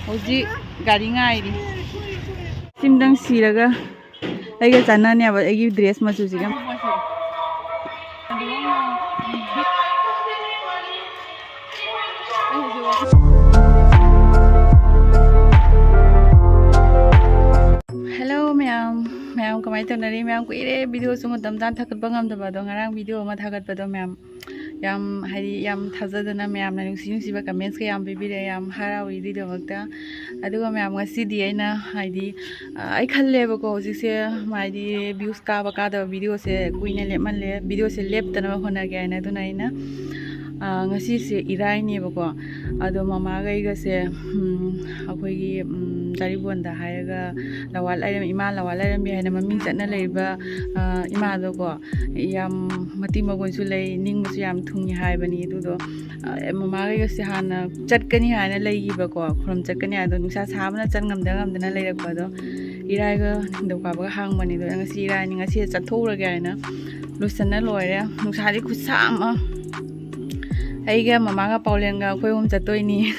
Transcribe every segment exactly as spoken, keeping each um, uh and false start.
ꯍꯧꯖꯤꯛ ꯒꯥꯔꯤ ꯉꯥꯏꯔꯤ꯫ ꯁꯤꯝꯗꯪ ꯁꯤꯔꯒ ꯑꯩꯒ ꯆꯥꯟꯅꯅꯦꯕ, ꯑꯩꯒꯤ ꯗ꯭ꯔꯦꯁ ꯃꯆꯨꯁꯤꯒ꯫ ꯍꯦꯜꯂꯣ ꯃꯌꯥꯝ, ꯃꯌꯥꯝ ꯀꯃꯥꯏꯅ ꯇꯧꯅꯔꯤ? ꯃꯌꯥꯝ ꯀꯨꯏꯔꯦ ꯚꯤꯗꯤꯑꯣꯁꯨ ꯃꯇꯝ ꯆꯥꯅ ꯊꯥꯒꯠꯄ ꯉꯝꯗꯕ, ꯑꯗꯣ ꯉꯔꯥꯡ ꯚꯤꯗꯤꯑꯣ ꯑꯃ ꯊꯥꯒꯠꯄꯗꯣ ꯃꯌꯥꯝ ꯌꯥꯝ, ꯍꯥꯏꯗꯤ, ꯌꯥꯝ ꯊꯥꯖꯗꯅ ꯃꯌꯥꯝꯅ ꯅꯨꯡꯁꯤ ꯅꯨꯡꯁꯤꯕ ꯀꯃꯦꯟꯁꯀ ꯌꯥꯝ ꯄꯤꯕꯤꯔꯛꯑꯦ, ꯌꯥꯝ ꯍꯔꯥꯎꯏ ꯑꯗꯨꯒꯤꯗꯃꯛꯇ꯫ ꯑꯗꯨꯒ ꯃꯌꯥꯝ, ꯉꯁꯤꯗꯤ ꯑꯩꯅ, ꯍꯥꯏꯗꯤ, ꯑ, ꯑꯩ ꯈꯜꯂꯦꯕꯀꯣ, ꯍꯧꯖꯤꯛꯁꯦ, ꯍꯥꯏꯗꯤ, ꯚ꯭ꯌꯨꯁ ꯀꯥꯕ ꯀꯥꯗꯕ ꯚꯤꯗꯤꯑꯣꯁꯦ ꯀꯨꯏꯅ ꯂꯦꯞꯃꯜꯂꯦ, ꯚꯤꯗꯤꯑꯣꯁꯦ ꯂꯦꯞꯇꯅꯕ ꯍꯣꯠꯅꯒꯦ ꯍꯥꯏꯅ꯫ ꯑꯗꯨꯅ ꯑꯩꯅ, ꯑ, ꯉꯁꯤꯁꯦ ꯏꯔꯥꯏꯅꯦꯕꯀꯣ, ꯑꯗꯣ ꯃꯃꯥꯒꯩꯒꯁꯦ, ꯎꯝ, ꯑꯩꯈꯣꯏꯒꯤ, ꯎꯝ, ꯆꯥꯔꯤꯕꯣꯟꯗ ꯍꯥꯏꯔꯒ ꯂꯋꯥ ꯂꯥꯏꯔꯦꯝ-, ꯏꯃꯥ ꯂꯋꯥ ꯂꯥꯏꯔꯦꯝꯕꯤ ꯍꯥꯏꯅ ꯃꯃꯤꯡ ꯆꯠꯅ ꯂꯩꯔꯤꯕ, ꯑ, ꯏꯃꯥꯗꯣꯀꯣ, ꯌꯥꯝ ꯃꯇꯤꯛ ꯃꯒꯨꯟꯁꯨ ꯂꯩ, ꯅꯤꯡꯕꯁꯨ ꯌꯥꯝ ꯊꯨꯡꯉꯤ ꯍꯥꯏꯕꯅꯤ꯫ ꯑꯗꯨꯗꯣ, ꯑ, ꯃꯃꯥꯒꯩꯒꯁꯦ ꯍꯥꯟꯅ ꯆꯠꯀꯅꯤ ꯍꯥꯏꯅ ꯂꯩꯈꯤꯕꯀꯣ, ꯈꯨꯔꯨꯝ ꯆꯠꯀꯅꯤ ꯍꯥꯏꯗꯣ, ꯅꯨꯡꯁꯥ ꯁꯥꯕꯅ ꯆꯠ ꯉꯝꯗ ꯉꯝꯗꯅ ꯂꯩꯔꯛꯄꯗꯣ, ꯏꯔꯥꯏꯒ ꯅꯤꯡꯊꯧꯀꯥꯕꯒ ꯍꯥꯡꯕꯅꯤꯗꯣ, ꯉꯁꯤ ꯏꯔꯥꯏꯅꯤ, ꯉꯁꯤ ꯆꯠꯊꯣꯛꯎꯔꯒꯦ ꯍꯥꯏꯅ ꯂꯣꯏꯁꯟꯅ ꯂꯣꯏꯔꯦ꯫ ꯅꯨꯡꯁꯥꯗꯤ ꯈꯨꯠꯁꯥ ꯑꯃ꯫ ꯑꯩꯒ ꯃꯃꯥꯒ ꯄꯥꯎꯂꯦꯟꯒ ꯑꯩꯈꯣꯏ ꯑꯍꯨꯝ ꯆꯠꯇꯣꯏꯅꯤ꯫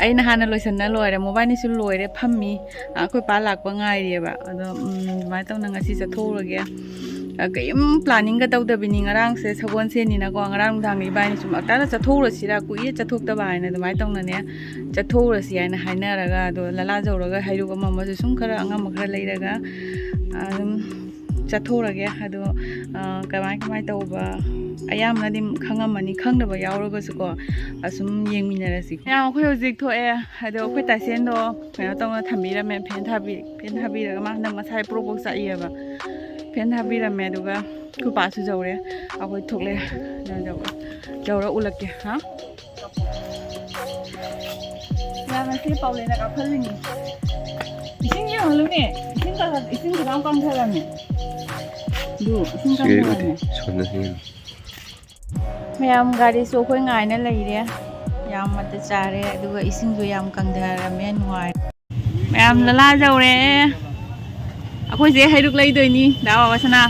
ꯑꯩꯅ ꯍꯥꯟꯅ ꯂꯣꯏꯁꯟꯅ ꯂꯣꯏꯔꯦ, ꯃꯣꯕꯥꯏꯅꯤꯁꯨ ꯂꯣꯏꯔꯦ, ꯐꯝꯃꯤ꯫ ꯑꯩꯈꯣꯏ ꯄꯥ ꯂꯥꯛꯄ ꯉꯥꯏꯔꯤꯑꯕ꯫ ꯑꯗꯣ, ꯎꯝ, ꯑꯗꯨꯃꯥꯏꯅ ꯇꯧꯅ ꯉꯁꯤ ꯆꯠꯊꯣꯛꯎꯔꯒꯦ꯫ ꯑ, ꯀꯔꯤꯝ ꯄ꯭ꯂꯥꯅꯤꯡꯒ ꯇꯧꯗꯕꯤꯅꯤ꯫ ꯉꯔꯥꯡꯁꯦ ꯁꯒꯣꯜꯁꯦꯟꯅꯤꯅꯀꯣ, ꯉꯔꯥꯡ ꯅꯨꯡꯗꯥꯡꯗꯤ ꯏꯕꯥꯅꯤ ꯁꯨꯝ ꯑꯛꯇꯥꯗ ꯆꯠꯊꯣꯛꯎꯔꯁꯤꯔꯥ, ꯀꯨꯏꯔꯦ ꯆꯠꯊꯣꯛꯇꯕ ꯍꯥꯏꯅ ꯑꯗꯨꯃꯥꯏꯅ ꯇꯧꯅꯅꯦ, ꯆꯠꯊꯣꯛꯎꯔꯁꯤ ꯍꯥꯏꯅ ꯍꯥꯏꯅꯔꯒ, ꯑꯗꯣ ꯂꯂꯥꯖꯧꯔꯒ ꯍꯩꯔꯨꯛ ꯑꯃ ꯑꯃꯁꯨ ꯁꯨꯝ ꯈꯔ ꯑꯉꯝꯕ ꯈꯔ ꯂꯩꯔꯒ, ꯑ, ꯑꯗꯨꯝ ꯆꯠꯊꯣꯛꯎꯔꯒꯦ꯫ ꯑꯗꯣ, ꯑ, ꯀꯃꯥꯏ ꯀꯃꯥꯏ ꯇꯧꯕ ꯑꯌꯥꯝꯕꯅꯗꯤ ꯈꯪꯉꯝꯃꯅꯤ, ꯈꯪꯗꯕ ꯌꯥꯎꯔꯒꯁꯨꯀꯣ, ꯑꯁꯨꯝ ꯌꯦꯡꯃꯤꯟꯅꯔꯁꯤ꯫ ꯃꯌꯥꯝ, ꯑꯩꯈꯣꯏ ꯍꯧꯖꯤꯛ ꯊꯣꯛꯑꯦ꯫ ꯑꯗꯣ ꯑꯩꯈꯣꯏ ꯇꯥꯏꯁꯦꯟꯗꯣ ꯀꯩꯅꯣ ꯇꯧꯅ ꯊꯝꯕꯤꯔꯝꯃꯦ, ꯐꯦꯟ ꯊꯥꯕꯤ-, ꯐꯦꯟ ꯊꯥꯕꯤꯔꯒ꯫ ꯃꯥ ꯍꯟꯗꯛ ꯃꯁꯥꯏ ꯄ꯭ꯔꯣꯛ ꯄ꯭ꯔꯣꯛ ꯆꯥꯛꯏꯑꯕ꯫ ꯐꯦꯟ ꯊꯥꯕꯤꯔꯝꯃꯦ꯫ ꯑꯗꯨꯒ ꯑꯩꯈꯣꯏ ꯄꯥꯁꯨ ꯌꯧꯔꯦ, ꯑꯩꯈꯣꯏ ꯊꯣꯛꯂꯛꯑꯦ꯫ ꯌꯧꯔ ꯎꯠꯂꯛꯀꯦ꯫ ꯍꯥ? ꯌꯥꯝ ꯉꯁꯤ ꯄꯥꯎꯂꯦꯟꯅ ꯀꯥꯞꯍꯜꯂꯤꯅꯤ꯫ ꯏꯁꯤꯡ ꯌꯦꯡꯍꯜꯂꯨꯅꯦ꯫ ꯏꯁꯤꯡ ꯀꯪ-, ꯏꯁꯤꯡ ꯈꯤꯇꯪ ꯀꯪꯊꯔꯝꯃꯦ꯫ ꯑꯗꯨ ꯏꯁꯤꯡ ꯀꯪꯊꯔꯝꯃꯦ꯫ ꯁꯣꯟꯅ ꯁꯤꯡꯉꯅꯤ꯫ ꯃꯌꯥꯝ, ꯒꯥꯔꯤꯁꯨ ꯑꯩꯈꯣꯏ ꯉꯥꯏꯅ ꯂꯩꯔꯦ꯫ ꯌꯥꯝ ꯃꯇꯤꯛ ꯆꯥꯔꯦ꯫ ꯑꯗꯨꯒ ꯏꯁꯤꯡꯁꯨ ꯌꯥꯝ ꯀꯪꯊꯔꯝꯃꯦ꯫ ꯅꯨꯡꯉꯥꯏꯔꯦ꯫ ꯃꯌꯥꯝ, ꯂꯂꯥ ꯌꯧꯔꯦ꯫ ꯑꯩꯈꯣꯏꯁꯦ ꯍꯩꯔꯨꯛ ꯂꯩꯗꯣꯏꯅꯤ꯫ ꯗꯥ ꯕꯥꯕꯥꯁꯅꯥ꯫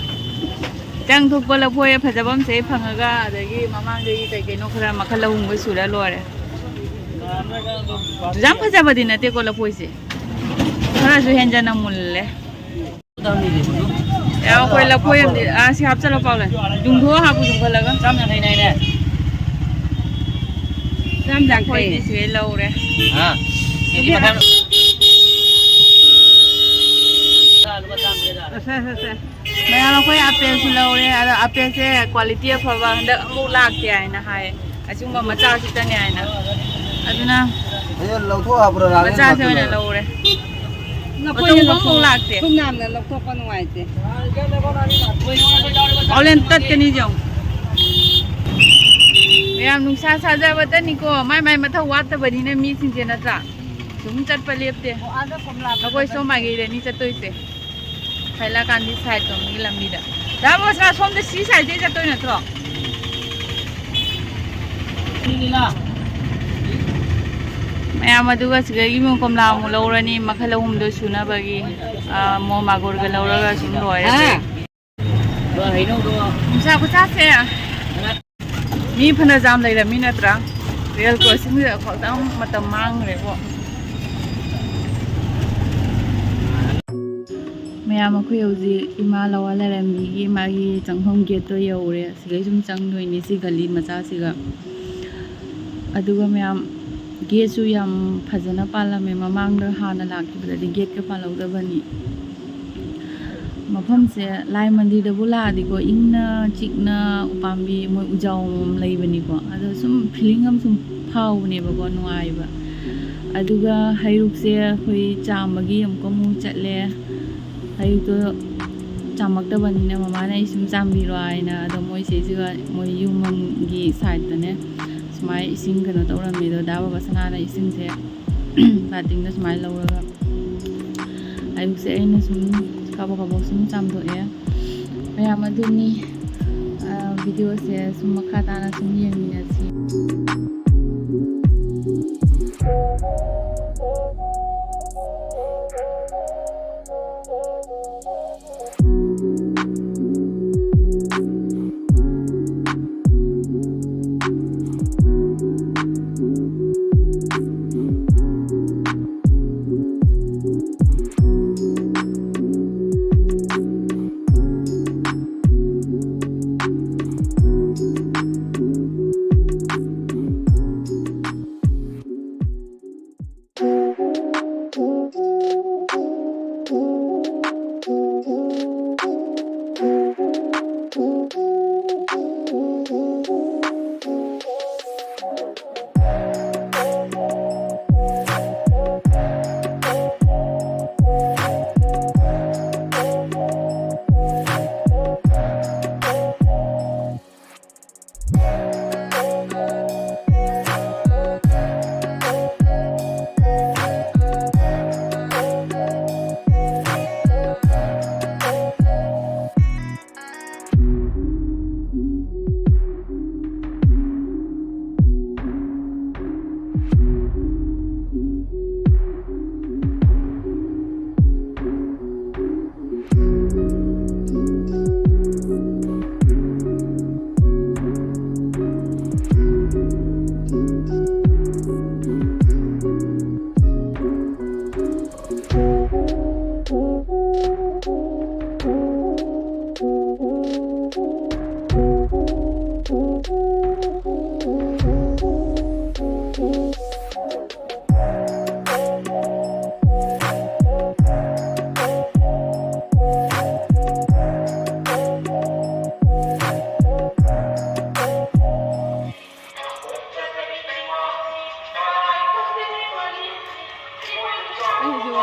ꯆꯪ ꯊꯣꯛꯄ ꯂꯐꯣꯏ ꯐꯖꯕ ꯑꯃꯁꯦ ꯐꯪꯉꯒ, ꯑꯗꯒꯤ ꯃꯃꯥꯡꯗꯒꯤ ꯀꯩ ꯀꯩꯅꯣ ꯈꯔ ꯃꯈꯜ ꯑꯍꯨꯝꯒ ꯁꯨꯔ ꯂꯣꯏꯔꯦ꯫ ꯌꯥꯝ ꯐꯖꯕꯗꯤ ꯅꯠꯇꯦꯀꯣ ꯂꯐꯣꯏꯁꯦ, ꯈꯔꯁꯨ ꯍꯦꯟꯖꯟꯅ ꯃꯨꯜꯂꯦ꯫ ꯑꯦ, ꯑꯩꯈꯣꯏ ꯂꯐꯣꯏ ꯑꯃꯗꯤ, ꯑꯥ, ꯁꯤ ꯍꯥꯞꯆꯜꯂꯣ ꯄꯥꯎꯂꯦ꯫ ꯌꯨꯡꯊꯣꯛꯑ ꯍꯥꯞꯄꯨ ꯌꯨꯡꯈꯠꯂꯒ꯫ ꯆꯥꯝ ꯌꯥꯡꯈꯩꯅꯦ ꯍꯥꯏꯅꯦ꯫ ꯆꯥꯝ ꯌꯥꯡꯈꯩ꯫ ꯑꯩꯈꯣꯏꯗꯤ ꯁꯤꯗꯩ ꯂꯧꯔꯦ꯫ ꯍꯥ? ꯀꯦꯖꯤ ꯃꯈꯥꯏ꯫ ꯂꯨꯄꯥ ꯆꯥꯝ ꯄꯤꯔꯒ꯫ ꯁꯦ, ꯁꯦ, ꯁꯦ꯫ ꯃꯌꯥꯝ ꯑꯩꯈꯣꯏ ꯑꯄꯦꯜꯁꯨ ꯂꯧꯔꯦ꯫ ꯑꯗꯣ ꯑꯄꯦꯜꯁꯦ quality ꯑꯐꯕ ꯍꯟꯗꯛ ꯑꯃꯨꯛ ꯂꯥꯛꯇꯦ ꯍꯥꯏꯅ ꯍꯥꯏ꯫ ꯑꯁꯤꯒꯨꯝꯕ ꯃꯆꯥꯁꯤꯗꯅꯦ ꯍꯥꯏꯅ꯫ ꯑꯗꯨꯅ ꯍꯌꯦꯡ ꯂꯧꯊꯣꯛ ꯍꯥꯞꯄ꯭ꯔꯣ, ꯔꯥꯃꯦꯟ ꯃꯆꯥꯁꯦ ꯑꯣꯏꯅ ꯃꯆꯨꯗꯣ? ꯂꯧꯔꯦ꯫ ꯂꯐꯣꯏ ꯑꯆꯧꯕ ꯂꯐꯣꯏ ꯑꯃꯐꯥꯎ ꯂꯥꯛꯇꯦ꯫ ꯁꯨꯝ ꯌꯥꯝꯅ ꯂꯧꯊꯣꯛꯄ ꯅꯨꯡꯉꯥꯏꯇꯦ꯫ ꯑꯣꯂꯦꯟ ꯇꯠꯀꯅꯤ ꯌꯦꯡꯉꯨ꯫ ꯌꯥꯝ ꯅꯨꯡꯁꯥ ꯁꯥꯖꯕꯇꯅꯤꯀꯣ, ꯃꯥꯏ ꯃꯥꯏ ꯃꯊꯧ ꯋꯥꯠꯇꯕꯅꯤꯅ ꯃꯤꯁꯤꯡꯁꯦ ꯅꯠꯇ꯭ꯔꯥ? ꯁꯨꯝ ꯆꯠꯄ ꯂꯦꯞꯇꯦ꯫ ꯑꯣ, ꯑꯥꯗ ꯀꯣꯝꯂꯥ ꯑꯩꯈꯣꯏ ꯁꯣꯝ ꯃꯥꯏꯀꯩꯗꯅꯤ ꯆꯠꯇꯣꯏꯁꯦ꯫ ꯍꯥꯏꯂꯥꯀꯥꯟꯗꯤ ꯁꯥꯏꯠ ꯇꯣꯝꯒꯤ ꯂꯝꯕꯤꯗ꯫ ꯗꯥ ꯕꯣꯁꯀꯥ, ꯁꯣꯝꯗ ꯁꯤ ꯁꯥꯏꯠꯇꯩ ꯆꯠꯇꯣꯏ ꯅꯠꯇ꯭ꯔꯣ? ꯃꯌꯥꯝ ꯑꯗꯨꯒ ꯁꯤꯗꯒꯤ ꯑꯃꯨꯛ ꯀꯣꯝꯂꯥ ꯑꯃꯨꯛ ꯂꯧꯔꯅꯤ, ꯃꯈꯜ ꯑꯍꯨꯝꯗꯣ ꯁꯨꯅꯕꯒꯤ, ꯑ, ꯃꯣꯝ ꯑꯒꯣꯔꯒ ꯂꯧꯔꯒ ꯁꯨꯝ ꯂꯣꯏꯔꯦ꯫ ꯍꯥ? ꯅꯨꯡꯁꯥ ꯈꯨꯠꯁꯥꯁꯦ꯫ ꯃꯤ ꯐꯅ ꯌꯥꯝ ꯂꯩꯔꯝꯃꯤ ꯅꯠꯇ꯭ꯔꯥ? ꯔꯦꯜ ꯀ꯭ꯔꯣꯁꯤꯡꯁꯤꯗ ꯈꯛꯇꯪ ꯃꯇꯝ ꯃꯥꯡꯈ꯭ꯔꯦꯕꯣ꯫ ꯃꯌꯥꯝ, ꯑꯩꯈꯣꯏ ꯍꯧꯖꯤꯛ ꯏꯃꯥ ꯂꯋꯥ ꯂꯥꯏꯔꯦꯝꯕꯤꯒꯤ ꯃꯥꯒꯤ ꯆꯪꯐꯝ ꯒꯦꯠꯇꯣ ꯌꯧꯔꯦ꯫ ꯁꯤꯗꯩ ꯁꯨꯝ ꯆꯪꯗꯣꯏꯅꯤ ꯁꯤ ꯒꯂꯤ ꯃꯆꯥꯁꯤꯒ꯫ ꯑꯗꯨꯒ ꯃꯌꯥꯝ, ꯒꯦꯠꯁꯨ ꯌꯥꯝ ꯐꯖꯅ ꯄꯥꯜꯂꯝꯃꯦ꯫ ꯃꯃꯥꯡꯗ ꯍꯥꯟꯅ ꯂꯥꯛꯈꯤꯕꯗꯗꯤ ꯒꯦꯠꯀ ꯄꯥꯜꯍꯧꯗꯕꯅꯤ꯫ ꯃꯐꯝꯁꯦ ꯂꯥꯏ ꯃꯟꯗꯤꯔꯗꯕꯨ ꯂꯥꯛꯑꯗꯤꯀꯣ, ꯏꯪꯅ ꯆꯤꯛꯅ ꯎꯄꯥꯝꯕꯤ ꯃꯣꯏ ꯎꯖꯥꯎ ꯑꯃꯃꯝ ꯂꯩꯕꯅꯤꯀꯣ, ꯑꯗꯣ ꯁꯨꯝ feeling ꯑꯃ ꯁꯨꯝ ꯐꯥꯎꯕꯅꯦꯕꯀꯣ, ꯅꯨꯡꯉꯥꯏꯕ꯫ ꯑꯗꯨꯒ ꯍꯩꯔꯨꯛꯁꯦ ꯑꯩꯈꯣꯏ ꯆꯥꯝꯕꯒꯤ ꯑꯃꯨꯛꯀ ꯑꯃꯨꯛ ꯆꯠꯂꯦ꯫ ꯍꯩꯔꯨꯛꯇꯣ ꯆꯥꯝꯃꯛꯇꯕꯅꯤꯅ ꯃꯃꯥꯅ "ꯑꯩ ꯁꯨꯝ ꯆꯥꯝꯕꯤꯔꯣ" ꯍꯥꯏꯅ, ꯑꯗꯣ ꯃꯣꯏ ꯆꯦꯁꯤꯒ ꯃꯣꯏ ꯌꯨꯝ ꯑꯃꯒꯤ ꯁꯥꯏꯠꯇꯅꯦ ꯁꯨꯃꯥꯏꯅ ꯏꯁꯤꯡ ꯀꯩꯅꯣ ꯇꯧꯔꯝꯃꯦ꯫ ꯑꯗꯣ ꯗꯥ ꯕꯕꯥ ꯁꯅꯥꯅ ꯏꯁꯤꯡꯁꯦ ꯕꯥꯜꯇꯤꯟꯗ ꯁꯨꯃꯥꯏꯅ ꯂꯧꯔꯒ ꯑꯌꯨꯛꯁꯦ ꯑꯩꯅ ꯁꯨꯝ ꯀꯕꯛ ꯀꯕꯛ ꯁꯨꯝ ꯆꯥꯝꯊꯣꯛꯑꯦ꯫ ꯃꯌꯥꯝ ꯑꯗꯨꯅꯤ꯫ ꯑ, ꯚꯤꯗꯤꯑꯣꯁꯦ ꯁꯨꯝ ꯃꯈꯥ ꯇꯥꯅ ꯁꯨꯝ ꯌꯦꯡꯃꯤꯟꯅꯁꯤ꯫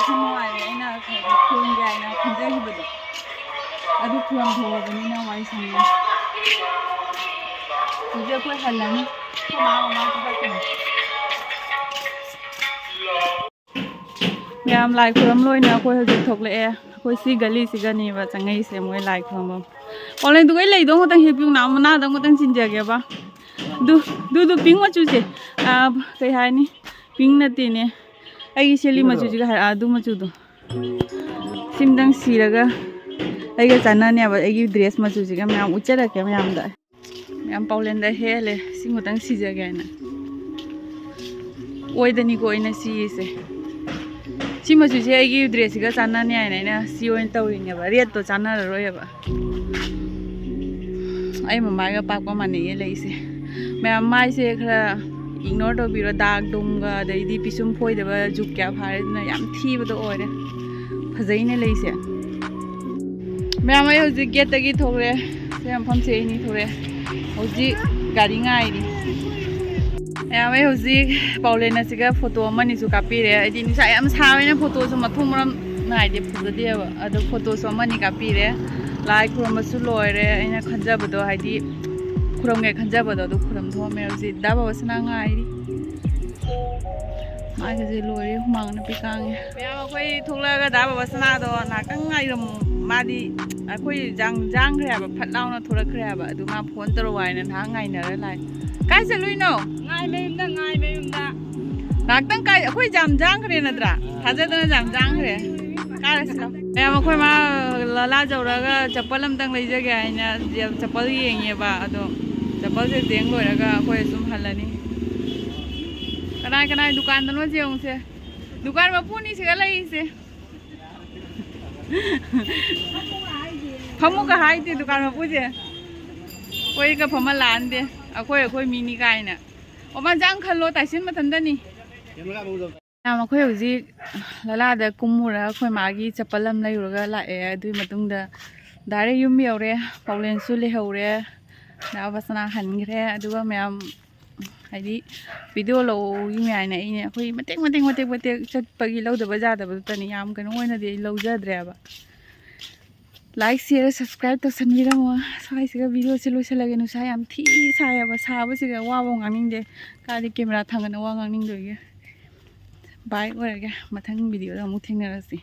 ꯅꯨꯡꯉꯥꯏꯔꯦ, ꯑꯩꯅ ꯉꯁꯥꯏꯗꯤ ꯈꯨꯔꯨꯝꯒꯦ ꯍꯥꯏꯅ ꯈꯟꯖꯈꯤꯕꯗꯣ, ꯑꯗꯨ ꯈꯨꯔꯨꯝꯊꯣꯛꯑꯕꯅꯤꯅ ꯋꯥꯔꯤ ꯁꯪꯉꯦ꯫ ꯍꯧꯖꯤꯛ ꯑꯩꯈꯣꯏ ꯍꯜꯂꯅꯤ꯫ ꯑꯩꯈꯣꯏ ꯃꯥ ꯃꯅꯥꯛꯇ ꯆꯠꯈꯤꯅꯤ꯫ ꯃꯌꯥꯝ ꯂꯥꯏ ꯈꯨꯔꯝ ꯂꯣꯏꯅ ꯑꯩꯈꯣꯏ ꯍꯧꯖꯤꯛ ꯊꯣꯛꯂꯛꯑꯦ꯫ ꯑꯩꯈꯣꯏ ꯁꯤ ꯒꯂꯤꯁꯤꯒꯅꯦꯕ ꯆꯪꯉꯛꯏꯁꯦ, ꯃꯣꯏ ꯂꯥꯏ ꯈꯨꯔꯝꯐꯝ꯫ ꯑꯣꯟꯂꯥꯏꯟꯗꯨꯒꯩ ꯂꯩꯗꯧ ꯈꯛꯇꯪ ꯍꯦꯛ ꯄꯤꯌꯨ, ꯅꯥ ꯃꯅꯥꯗꯪ ꯈꯛꯇꯪ ꯆꯤꯟꯖꯒꯦꯕ꯫ ꯑꯗꯨ, ꯑꯗꯨꯗꯨ ꯄꯤꯡ ꯃꯆꯨꯁꯦ, ꯑꯥ, ꯀꯩ ꯍꯥꯏꯅꯤ, ꯄꯤꯡ ꯅꯠꯇꯦꯅꯦ, ꯑꯩꯒꯤ ꯁꯦꯂꯤ ꯃꯆꯨꯁꯤꯒ ꯍꯥꯏꯔꯛꯑꯣ, ꯑꯗꯨ ꯃꯆꯨꯗꯣ꯫ ꯁꯤꯝꯗꯪ ꯁꯤꯔꯒ ꯑꯩꯒ ꯆꯥꯟꯅꯅꯦꯕ, ꯑꯩꯒꯤ ꯗ꯭ꯔꯦꯁ ꯃꯆꯨꯁꯤꯒ꯫ ꯃꯌꯥꯝ ꯎꯠꯆꯔꯛꯀꯦ ꯃꯌꯥꯝꯗ꯫ ꯃꯌꯥꯝ ꯄꯥꯎꯂꯦꯟꯗ ꯍꯦꯜꯂꯦ, ꯁꯤꯃꯇꯪ ꯁꯤꯖꯒꯦ ꯍꯥꯏꯅ꯫ ꯑꯣꯏꯗꯅꯤꯀꯣ ꯑꯩꯅ ꯁꯤꯁꯦ꯫ ꯁꯤ ꯃꯆꯨꯁꯦ ꯑꯩꯒꯤ ꯗ꯭ꯔꯦꯁꯁꯤꯒ ꯆꯥꯟꯅꯅꯤ ꯍꯥꯏꯅ ꯑꯩꯅ ꯁꯤ ꯑꯣꯏꯅ ꯇꯧꯔꯤꯅꯦꯕ, ꯔꯦꯠꯇꯣ ꯆꯥꯟꯅꯔꯔꯣꯏꯕ꯫ ꯑꯩ ꯃꯃꯥꯏꯒ ꯄꯥꯛꯄ ꯃꯥꯟꯅꯩꯌꯦ ꯂꯩꯁꯦ꯫ ꯃꯌꯥꯝ ꯃꯥꯏꯁꯦ ꯈꯔ ꯏꯒꯅꯣꯔ ꯇꯧꯕꯤꯔꯣ, ꯗꯥꯛ ꯗꯨꯝꯒ, ꯑꯗꯩꯗꯤ ꯄꯤꯁꯨꯝ ꯐꯣꯏꯗꯕ ꯖꯨꯛ ꯀꯌꯥ ꯐꯥꯔꯦ, ꯑꯗꯨꯅ ꯌꯥꯝ ꯊꯤꯕꯗꯣ ꯑꯣꯏꯔꯦ꯫ ꯐꯖꯩꯅꯦ ꯂꯩꯁꯦ꯫ ꯃꯌꯥꯝ, ꯑꯩ ꯍꯧꯖꯤꯛ ꯒꯦꯠꯇꯒꯤ ꯊꯣꯛꯂꯦ꯫ ꯁꯤ ꯃꯐꯝꯁꯦ ꯑꯩꯅꯤ ꯊꯣꯛꯂꯦ꯫ ꯍꯧꯖꯤꯛ ꯒꯥꯔꯤ ꯉꯥꯏꯔꯤ꯫ ꯃꯌꯥꯝ, ꯑꯩ ꯍꯧꯖꯤꯛ ꯄꯥꯎꯂꯦꯟ ꯑꯁꯤꯒ ꯐꯣꯇꯣ ꯑꯃꯅꯤꯁꯨ ꯀꯥꯞꯄꯤꯔꯦ꯫ ꯑꯩꯗꯤ ꯅꯨꯡꯁꯥ ꯌꯥꯝ ꯁꯥꯕꯅꯤꯅ ꯐꯣꯇꯣꯁꯨ ꯃꯊꯣꯡ ꯃꯔꯝ ꯅꯥꯏꯗꯦ, ꯐꯖꯗꯦꯕ꯫ ꯑꯗꯣ ꯐꯣꯇꯣꯁꯨ ꯑꯃꯅꯤ ꯀꯥꯞꯄꯤꯔꯦ꯫ ꯂꯥꯏ ꯈꯨꯔꯨꯝꯕꯁꯨ ꯂꯣꯏꯔꯦ꯫ ꯑꯩꯅ ꯈꯟꯖꯕꯗꯣ, ꯍꯥꯏꯗꯤ ꯈꯨꯔꯨꯝꯒꯦ ꯈꯟꯖꯕꯗꯣ, ꯑꯗꯨ ꯈꯨꯔꯨꯝ ꯊꯣꯛꯑꯝꯃꯦ꯫ ꯍꯧꯖꯤꯛ ꯗꯥ ꯕꯥꯕꯥꯁꯅꯥ ꯉꯥꯏꯔꯤ꯫ ꯃꯥꯒꯤꯁꯦ ꯂꯣꯏꯔꯦ, ꯍꯨꯃꯥꯡꯅ ꯄꯤꯀꯥꯡꯉꯦ꯫ ꯃꯌꯥꯝ, ꯑꯩꯈꯣꯏ ꯊꯣꯛꯂꯛꯑꯒ ꯗꯥ ꯕꯥꯕꯥꯁꯅꯥꯗꯣ ꯉꯥꯏꯍꯥꯛꯇꯪ ꯉꯥꯏꯔꯝꯃꯨ꯫ ꯃꯥꯗꯤ ꯑꯩꯈꯣꯏ ꯖꯥꯡ ꯖꯥꯡꯈ꯭ꯔꯦ ꯍꯥꯏꯕ, ꯐꯠ ꯂꯥꯎꯅ ꯊꯣꯛꯂꯛꯈ꯭ꯔꯦ ꯍꯥꯏꯕ꯫ ꯑꯗꯨ ꯃꯥ ꯐꯣꯟ ꯇꯧꯔꯛꯑꯣ ꯍꯥꯏꯅ ꯉꯥꯏꯍꯥꯛ ꯉꯥꯏꯅꯔ ꯂꯥꯛꯑꯦ꯫ ꯀꯥꯏ ꯆꯠꯂꯨꯏꯅꯣ? ꯉꯥꯏ ꯃꯌꯨꯝꯗ, ꯉꯥꯏ ꯃꯌꯨꯝꯗ꯫ ꯉꯥꯏꯍꯥꯛꯇꯪ ꯀꯥꯏ, ꯑꯩꯈꯣꯏ ꯖꯥꯝ ꯖꯥꯡꯈ꯭ꯔꯦ ꯅꯠꯇ꯭ꯔꯥ? ꯊꯥꯖꯗꯅ ꯖꯥꯝ ꯖꯥꯡꯈ꯭ꯔꯦ꯫ ꯀꯥꯔꯁꯤ ꯂꯥꯎ꯫ ꯃꯌꯥꯝ, ꯑꯩꯈꯣꯏ ꯃꯥ ꯂꯂꯥ ꯖꯧꯔꯒ ꯆꯄꯜ ꯑꯝꯇꯪ ꯂꯩꯖꯒꯦ ꯍꯥꯏꯅ ꯆꯄꯜ ꯌꯦꯡꯉꯦꯕ꯫ ꯑꯗꯣ ꯆꯄꯜꯁꯦ ꯌꯦꯡ ꯂꯣꯏꯔꯒ ꯑꯩꯈꯣꯏ ꯑꯗꯨꯝ ꯍꯜꯂꯅꯤ꯫ ꯀꯅꯥꯏ ꯀꯅꯥꯏ ꯗꯨꯀꯥꯟꯗꯅꯣ ꯌꯦꯡꯉꯨꯁꯦ꯫ ꯗꯨꯀꯥꯟ ꯃꯄꯨꯅꯤ ꯁꯤꯒ ꯂꯩꯔꯤꯁꯦ꯫ ꯐꯝꯃꯨꯒ ꯍꯥꯏꯗꯦ ꯗꯨꯀꯥꯟ ꯃꯄꯨꯁꯦ꯫ ꯑꯩꯈꯣꯏꯒ ꯐꯝꯍꯜꯂꯛꯑꯟꯗꯦ꯫ ꯑꯩꯈꯣꯏ, ꯑꯩꯈꯣꯏ ꯃꯤꯅꯤ ꯀꯥꯏꯅ꯫ ꯑꯣ, ꯃꯥ ꯖꯥꯡ ꯈꯜꯂꯣ, ꯇꯥꯏꯁꯤꯟ ꯃꯊꯟꯇꯅꯤ꯫ ꯃꯌꯥꯝ, ꯑꯩꯈꯣꯏ ꯍꯧꯖꯤꯛ ꯂꯂꯥꯗ ꯀꯨꯝꯃꯨꯔꯒ ꯑꯩꯈꯣꯏ ꯃꯥꯒꯤ ꯆꯄꯜ ꯑꯃ ꯂꯩꯔꯨꯔꯒ ꯂꯥꯛꯑꯦ꯫ ꯑꯗꯨꯒꯤ ꯃꯇꯨꯡꯗ direct ꯌꯨꯝ ꯌꯧꯔꯦ꯫ ꯄꯥꯎꯂꯦꯟꯁꯨ ꯂꯩꯍꯧꯔꯦ꯫ ꯗꯥ ꯕꯥꯕꯥꯁꯅꯥ ꯍꯟꯈ꯭ꯔꯦ꯫ ꯑꯗꯨꯒ ꯃꯌꯥꯝ, ꯍꯥꯏꯗꯤ ꯚꯤꯗꯤꯑꯣ ꯂꯧꯏ ꯃꯌꯥꯝꯅ ꯑꯩꯅ ꯑꯩꯈꯣꯏ ꯃꯇꯦꯛ ꯃꯇꯦꯛ ꯃꯇꯦꯛ ꯃꯇꯦꯛ ꯆꯠꯄꯒꯤ ꯂꯧꯗꯕ ꯌꯥꯗꯕꯗꯨꯇꯅꯤ, ꯌꯥꯝ ꯀꯩꯅꯣ ꯑꯣꯏꯅꯗꯤ ꯑꯩ ꯂꯧꯖꯗ꯭ꯔꯦꯕ꯫ Like, share, subscribe ꯇꯧꯁꯟꯕꯤꯔꯝꯃꯣ꯫ ꯁ꯭ꯋꯥꯏꯁꯤꯒ ꯚꯤꯗꯤꯑꯣꯁꯦ ꯂꯣꯏꯁꯤꯜꯂꯒꯦ꯫ ꯅꯨꯡꯁꯥ ꯌꯥꯝ ꯊꯤ ꯁꯥꯏꯌꯦꯕ, ꯁꯥꯕꯁꯤꯒ ꯋꯥꯕꯧ ꯉꯥꯡꯅꯤꯡꯗꯦ꯫ ꯀꯥꯏꯗꯤ ꯀꯦꯃꯦꯔꯥ ꯊꯥꯡꯒꯠꯅ ꯋꯥ ꯉꯥꯡꯅꯤꯡꯗꯣꯏꯒꯦ꯫ Bye ꯑꯣꯏꯔꯒꯦ, ꯃꯊꯪ ꯚꯤꯗꯤꯑꯣꯗ ꯑꯃꯨꯛ ꯊꯦꯡꯅꯔꯁꯤ꯫